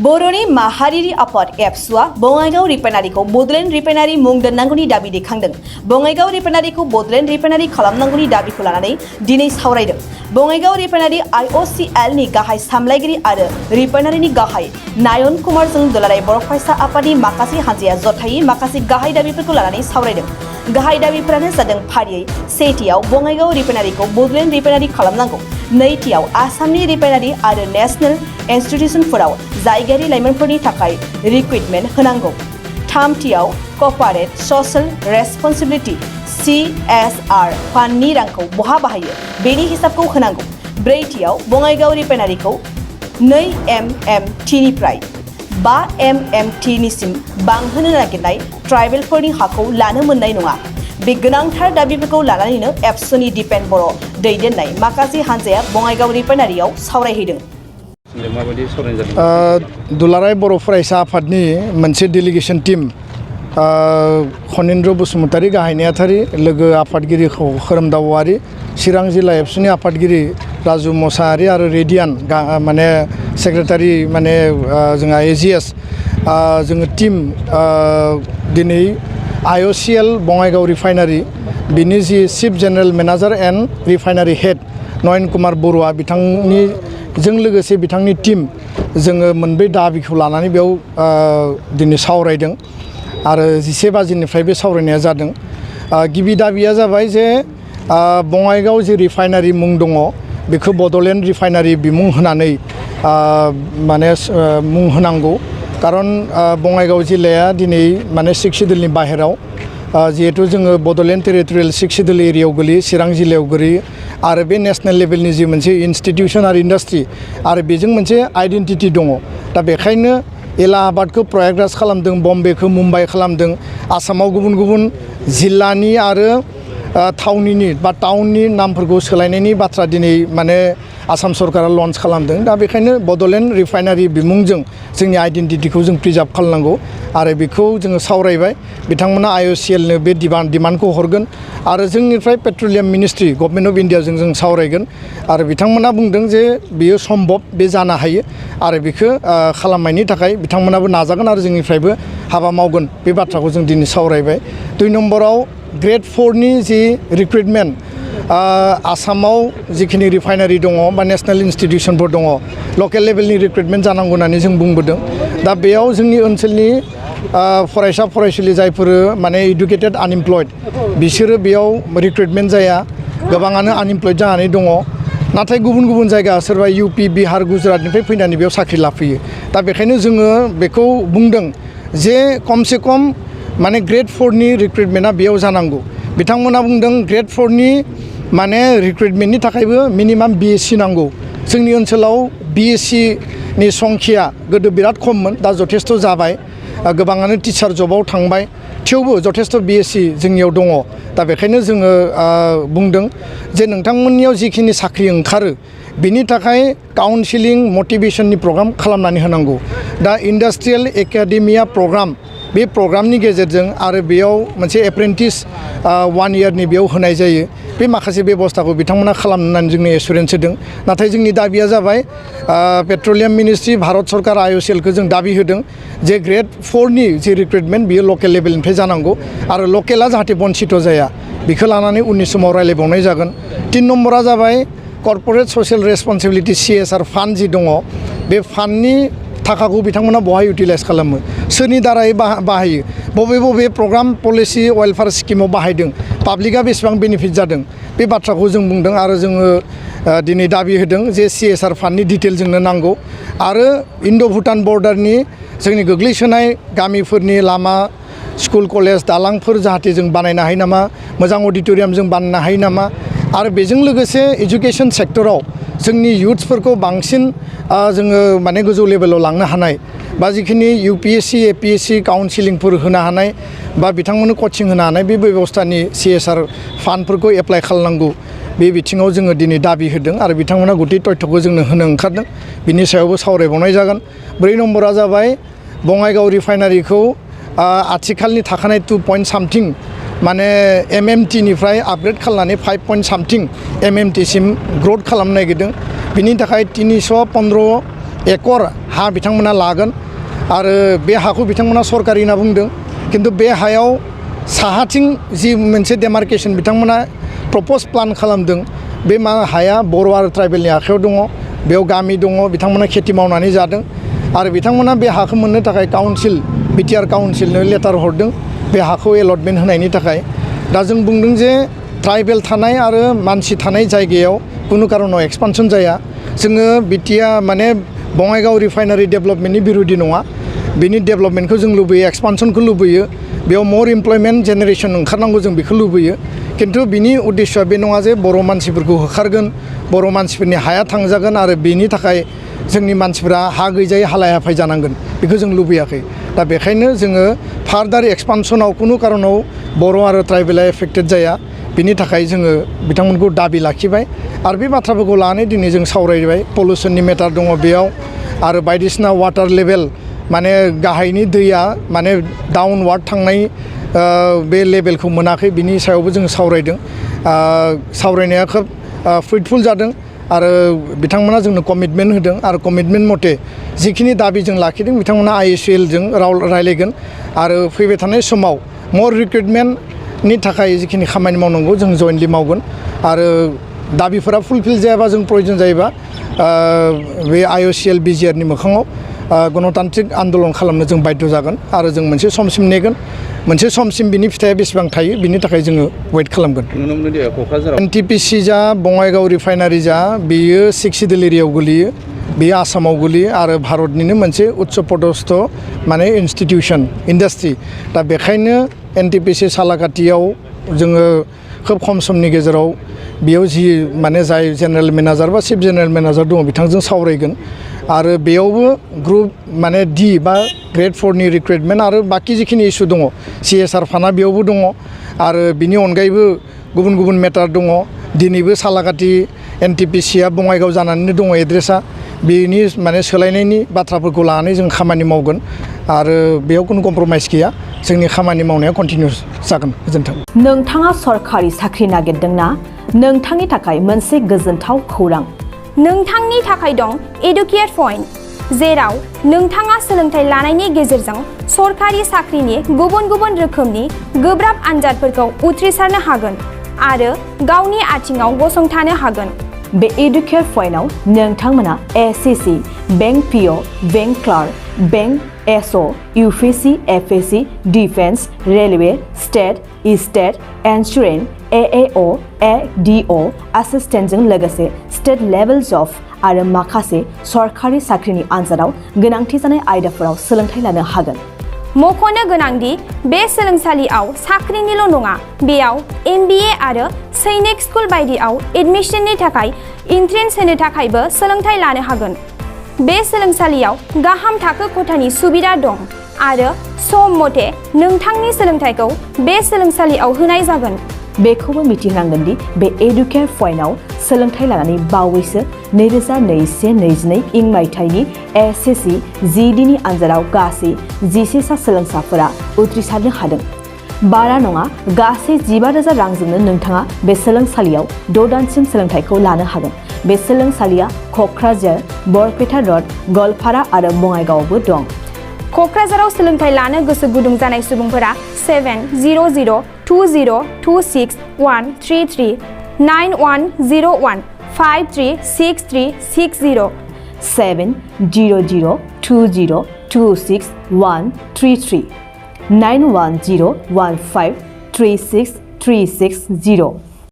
बर'नि माहारियारि आफाद एबसुआ बङाइगाव रिफाइनारिखौ बड'लेण्ड रिफाइनारि मुं दोननांगौनि दाबि दैखांदों। बङाइगाव रिफाइनारिखौ बड'लेण्ड रिफाइनारि खालामनांगौनि दाबिखौ लानानै दिनै सावरायदों। बङाइगाव रिफाइनारि IOCL नि गाहाय सामलायगिरि आरो रिफाइनारिनि गाहाय नायन कुमारजों दुलाराय बर' फरायसा आफादनि माखासे हानजाया जथायै माखासे गाहाय दाबिफोरखौ लानानै सावरायदों। गाहाय दाबिफोरानो जादों फारियै सेथियाव बङाइगाव रिफाइनारिखौ बड'लेण्ड रिफाइनारि खालामनांगौ, नैथियाव आसामनि रिफाइनारि आरो नेशनेल इन्स्टिट्युसनफोराव जायगायारि लाइमोनफोरनि थाखाय रिक्रुटमेन्ट होनांगौ, थामथियाव कर्परेट ससियेल रेसपन्सिबिलिटि CSR फान्डनि रांखौ बहा बाहायो बेनि हिसाबखौ होनांगौ, ब्रैथियाव बङाइगाव रिफाइनारिखौ 2 MMT निफ्राय 5 MMT निसिम बांहोनो नागिरनाय ट्राइबेलफोरनि हाखौ लानो मोननाय नङा। बे गोनांथार दाबिफोरखौ लानानैनो एबसुनि दिपेन बर' दैदेननाय माखासे हानजाया बङाइगाव रिफाइनारियाव सावरायहैदों। दुलाराय बर' फरायसा आफादनि मोनसे डेलिगेसन टीम खनिन्द्र बसुमतारी गाहाय नेहाथारि, लोगो आफादगिरि खोरोमदाव औवारी, चिरां जिल्ला एबसुनि आफादगिरि राजु मोसाहारी आरो रेडियान माने सेक्रेटारि माने जोंहा AGS जोङो टीम दिनै IOCL बङाइगाव रिफाइनारि बिनि जि chief general manager and refinery head Nayan Kumar Baruah बिथांनि जों लोगोसे बिथांनि टीम जोङो मोनब्रै दाबिखौ लानानै बेयाव दिनै सावरायदों आरो 11 बाजिनिफ्राय बे सावरायनाया जादों। गिबि दाबिया जाबाय जे बङाइगाव जि रिफाइनारि मुं दङ बेखौ बड'लेण्ड रिफाइनारि बिमुं होनानै माने मुं होनांगौ, खारन बङाइगाव जिल्लाया दिनै माने 6 सिडुलनि बाहेराव, जिहेतु जोङो बड'लेण्ड टेरिटरियेल 6 सिडुल एरियायाव गोलैयो, चिरां जिल्लायाव गोलैयो आरो बे नेशनेल लेभेलनि जि मोनसे इन्स्टिटिउसन आरो इन्डास्ट्रि आरो बेजों मोनसे आइडेन्टिटि दङ। दा बेखायनो एलाहाबादखौ प्रयागराज खालामदों, बम्बेखौ मुम्बाइ खालामदों, आसामाव गुबुन गुबुन जिल्लानि आरो थावनिनि बा टाउननि नामफोरखौ सोलायनायनि बाथ्रा दिनै माने आसाम सरकारा लन्च खालामदों। दा बेखायनो बड'लेण्ड रिफाइनारि बिमुंजों जोंनि आइडेन्टिटिखौ जों प्रिजार्भ खालामनांगौ आरो बेखौ जोङो सावरायबाय। बिथांमोना IOCL नो बे डिमान्डखौ हरगोन आरो जोंनिफ्राय पेट्रलियाम मिनिस्ट्रि गभर्नमेन्ट अफ इन्डियाजों जों सावरायगोन आरो बिथांमोना बुंदों जे बियो सम्भब, बे जानो हायो आरो बेखौ खालामनायनि थाखाय बिथांमोनाबो नाजागोन आरो जोंनिफ्रायबो हाबा मावगोन। बे बाथ्राखौ जों दिनै सावरायबाय। 2 नम्बराव ग्रेड 4 नि जि रिक्रुटमेन्ट आसामाव जिखिनि रिफाइनारि दङ बा नेशनेल इन्स्टिटिउसनफोर दङ, लकेल लेभेलनि रिक्रुटमेन्ट जानांगौ होननानै जों बुंबोदों। दा बेयाव जोंनि ओनसोलनि फरायसा फरायसुलि जायफोर माने इडुकेटेड आनइमप्लयड बिसोरो बेयाव रिक्रुटमेन्ट जाया, गोबाङानो आनइमप्लयड जानानै दङ। नाथाय गुबुन गुबुन जायगा सोरबा UP, बिहार, गुजरातनिफ्राय फैनानै बेयाव साख्रि लाफैयो। दा बेखायनो जोङो बेखौ बुंदों जे खमसे खम माने ग्रेड 4 नि रिक्रुटमेन्टआ बेयाव जानांगौ। बिथांमोना बुंदों ग्रेड 4 नि माने रिक्रुटमेन्टनि थाखायबो मिनिमाम BSc नांगौ। जोंनि ओनसोलाव BSc नि संख्या गोदो बिराद खममोन, दा जथेस्थ जाबाय, गोबाङानो टिचार जबाव थांबाय, थेवबो जथेस्थ BSc जोंनियाव दङ। दा बेखायनो जोङो बुंदों जे नोंथांमोननियाव जिखिनि साख्रि ओंखारो बिनि थाखाय काउन्सिलिं मटिभेसननि प्रग्राम खालामनानै होनांगौ। दा इन्डास्ट्रियेल एकाडेमिया प्रग्राम, बे प्रग्रामनि गेजेरजों आरो बेयाव मोनसे एप्रेन्टिस 1 इयारनि बेयाव होनाय जायो। बे माखासे बेबस्थाखौ बिथांमोना खालामनो होननानै जोंनो एसुरेन्स होदों। नाथाय जोंनि दाबिया जाबाय पेट्रलियाम मिनिस्ट्रि, भारत सरकार, IOCL खौ जों दाबि होदों जे ग्रेड 4 नि जि रिक्रुटमेन्ट बियो लकेल लेभेलनिफ्राय जानांगौ आरो लकेला जाहाथे बन्सित जाया, बेखौ लानानै उननि समाव रायलायबावनाय जागोन। 3 नम्बरा जाबाय कर्परेट ससियेल रेसपन्सिबिलिटि CSR फान्ड जि दङ, बे फान्डनि थाखाखौ बिथांमोना बहाय इउटिलाइज खालामो, सोरनि दाराय बाहायो, बबे बबे प्रग्राम पलिसि वेलफेयार स्किमाव बाहायदों, पाब्लिकआ बेसेबां बेनिफिट जादों, बे बाथ्राखौ जों बुंदों आरो जोङो दिनै दाबि होदों जे CSR फान्डनि डिटेल जोंनो नांगौ आरो इन्ड' भुटान बर्डारनि जोंनि गोग्लैसोनाय गामिफोरनि लामा, स्कुल, कलेज, दालांफोर जाहाथे जों बानायनो हायो नामा, मोजां अडिट'रियाम जों बानायनो हायो नामा आरो बेजों लोगोसे एजुकेसन सेक्टराव जोंनि इयुथ्सफोरखौ बांसिन जोङो माने गोजौ लेभेलाव लांनो हानाय बा जिखिनि UPSC, APSC काउन्सिलिंफोर होनो हानाय बा बिथांमोननो कचिं होनो हानाय बे बेबस्थानि CSR फान्डफोरखौ एप्लाइ खालामनांगौ। बे बिथिङाव जोङो दिनै दाबि होदों आरो बिथांमोना गुदि तथ्यखौ जोंनो होनो ओंखारदों। बिनि सायावबो सावरायबावनाय जागोन। 4 नम्बरा जाबाय बङाइगाव रिफाइनारिखौ आथिखालनि थाखानाय 2 पइन्ट सामथिं माने MMT निफ्राय आपग्रेड खालामनानै 5 पइन्ट सामथिं MMT सिम ग्रथ खालामनो नागिरदों। बिनि थाखाय 315 एकड़ हा बिथांमोना लागोन आरो बे हाखौ बिथांमोना सरकारि होनना बुंदों किन्तु बे हायाव साहाथिं जि मोनसे डेमार्केसन बिथांमोना प्रप'ज प्लान खालामदों बे हाया बर' आरो ट्राइबेलनि आखायाव दङ बेयाव गामि दङ बिथांमोना खेथि मावनानै जादों आरो बिथांमोना बे हाखौ मोननो थाखाय काउन्सिल बिटिआर काउन्सिलनो लेटार हरदों बे हाखौ एलटमेन्ट होनायनि थाखाय दा जों बुंदों जे ट्राइबेल थानाय आरो मानसि थानाय जायगायाव कुनु कारनाव एक्सपानसन जाया जोङो बिटिआर माने बङाइगाव रिफाइनारि डेभेलपमेन्टनि बिरोधि नङा बिनि डेभेलपमेन्टखौ जों लुबैयो एक्सपानसनखौ लुबैयो बेयाव मर इमप्लयमेन्ट जेनेरेसन ओंखारनांगौ जों बेखौ लुबैयो किन्तु बिनि उद्देश्यआ बे नङा जे बर' मानसिफोरखौ होखारगोन बर' मानसिफोरनि हाया थांजागोन आरो बेनि थाखाय जोंनि मानसिफोरा हा गैजायै हालाय हाफाय जानांगोन बेखौ जों लुबैयाखै दा बेखायनो जोङो फार्दार एक्सपानसनाव कुनु कारनाव बर' आरो ट्राइबेला एफेक्टेड जाया बिनि थाखाय जोङो बिथांमोनखौ दाबि लाखिबाय आरो बे बाथ्राफोरखौ लानानै दिनै जों सावरायबाय पलिउसननि मेटार दङ बेयाव आरो बायदिसिना वाटार लेभेल माने गाहायनि दैया माने डाउनवार्ड थांनाय बे लेभेलखौ मोनाखै बिनि सायावबो जों सावरायदों सावरायनाया खोब फ्रुइटफुल जादों आरो बिथांमोना जोंनो कमिटमेन्ट होदों आरो कमिटमेन्ट मथे जिखिनि दाबि जों लाखिदों बिथांमोना IOCL जों रायलायगोन आरो फैबाय थानाय समाव मर रिक्रुइटमेन्टनि थाखाय जिखिनि खामानि मावनांगौ जों जयेन्टलि मावगोन आरो दाबिफोरा फुलफिल जायाबा जों प्रयजन जायोबा बे IOCL BGR नि मोखाङाव गणतान्त्रिक आन्दलन खालामनो जों बाध्य जागोन आरो जों मोनसे समसिम नेगोन मोनसे समसिम बिनि फिथाइया बेसेबां थायो बिनि थाखाय जोङो वेट खालामगोन NTPC जा बङाइगाव रिफाइनारि जा बेयो 6 सिडुल एरियायाव गोलैयो बेयो आसामाव गोलैयो आरो भारतनिनो मोनसे उच्च पदस्थ माने इन्स्टिटिउसन इन्डास्ट्रि दा बेखायनो NTPC सालाकाटियाव जोङो खोब खम समनि गेजेराव बेयाव जि माने जाय जेनेरेल मेनेजार बा चिफ जेनेरेल मेनेजार दङ बिथांजों सावरायगोन आरो बेयावबो ग्रुप माने D बा ग्रेड 4 नि रिक्रुइटमेन्ट आरो बाकी जिखिनि इस्यु दङ CSR फान्डआ बेयावबो दङ आरो बिनि अनगायैबो गुबुन गुबुन मेटार दङ दिनैबो सालाकाटि NTPCआ बङाइगाव जानानैनो दङ एड्रेसा बेनि माने सोलायनायनि बाथ्राफोरखौ लानानै जों खामानि मावगोन आरो बेयाव कुनु कमप्रमाइज गैया जोंनि खामानि मावनाया कन्टिनिउ जागोन गोजोन्थों नोंथाङा सरखारि साख्रि नागिरदोंना नोंथांनि थाखाय मोनसे गोजोनथाव खौरां नोंथांनि थाखाय दं एडुकेट पइन्ट जेराव नोंथाङा सोलोंथाइ लानायनि गेजेरजों सरखारि साख्रिनि गुबुन गुबुन रोखोमनि गोब्राब आनजादफोरखौ उथ्रिसारनो हागोन आरो गावनि आथिङाव गसंथानो हागोन बे एडुकेट पइन्टआव नोंथांमोना SSC bank PO bank clerk bank SO UPSC FSC defence railway state insurance AAO ADO एसिस्टेन्टजों लोगोसे स्टेट लेभेल जब आरो माखासे सरखारि साख्रिनि आनजादाव गोनांथि जानाय आयदाफोराव सोलोंथाइ लानो हागोन मख'नो गोनांदि बे सोलोंसालियाव साख्रिनिल' नङा बेयाव MBA आरो सैनिक स्कुल बायदियाव एडमिशननि थाखाय एन्ट्रेन्स होनो थाखायबो सोलोंथाइ लानो हागोन बे सोलोंसालियाव गाहाम थाखो खथानि सुबिदा दं आरो सम मथे नोंथांनि सोलोंथाइखौ बे सोलोंसालियाव होनाय जागोन बेखौबो मिथिनांगोन दि बे एडुकेट पइन्टआव सोलोंथाइ लानानै बावैसो 2021-22 इं मायथाइनि SSC GD नि आनजादाव गासै 11 सा सोलोंसाफोरा उथ्रिसारनो हादों बारा नङा गासै 15,000 रांजोंनो नोंथाङा बे सोलोंसालियाव 6 दानसिम सोलोंथाइखौ लानो हागोन बे सोलोंसालिया क'क्राझार बरपेटा रड गलपारा आरो बङाइगावआवबो दं क'क्राझाराव सोलोंथाइ लानो गोसो गुदुं जानाय सुबुंफोरा 70020261133 9101 536360 70020261133 9101536360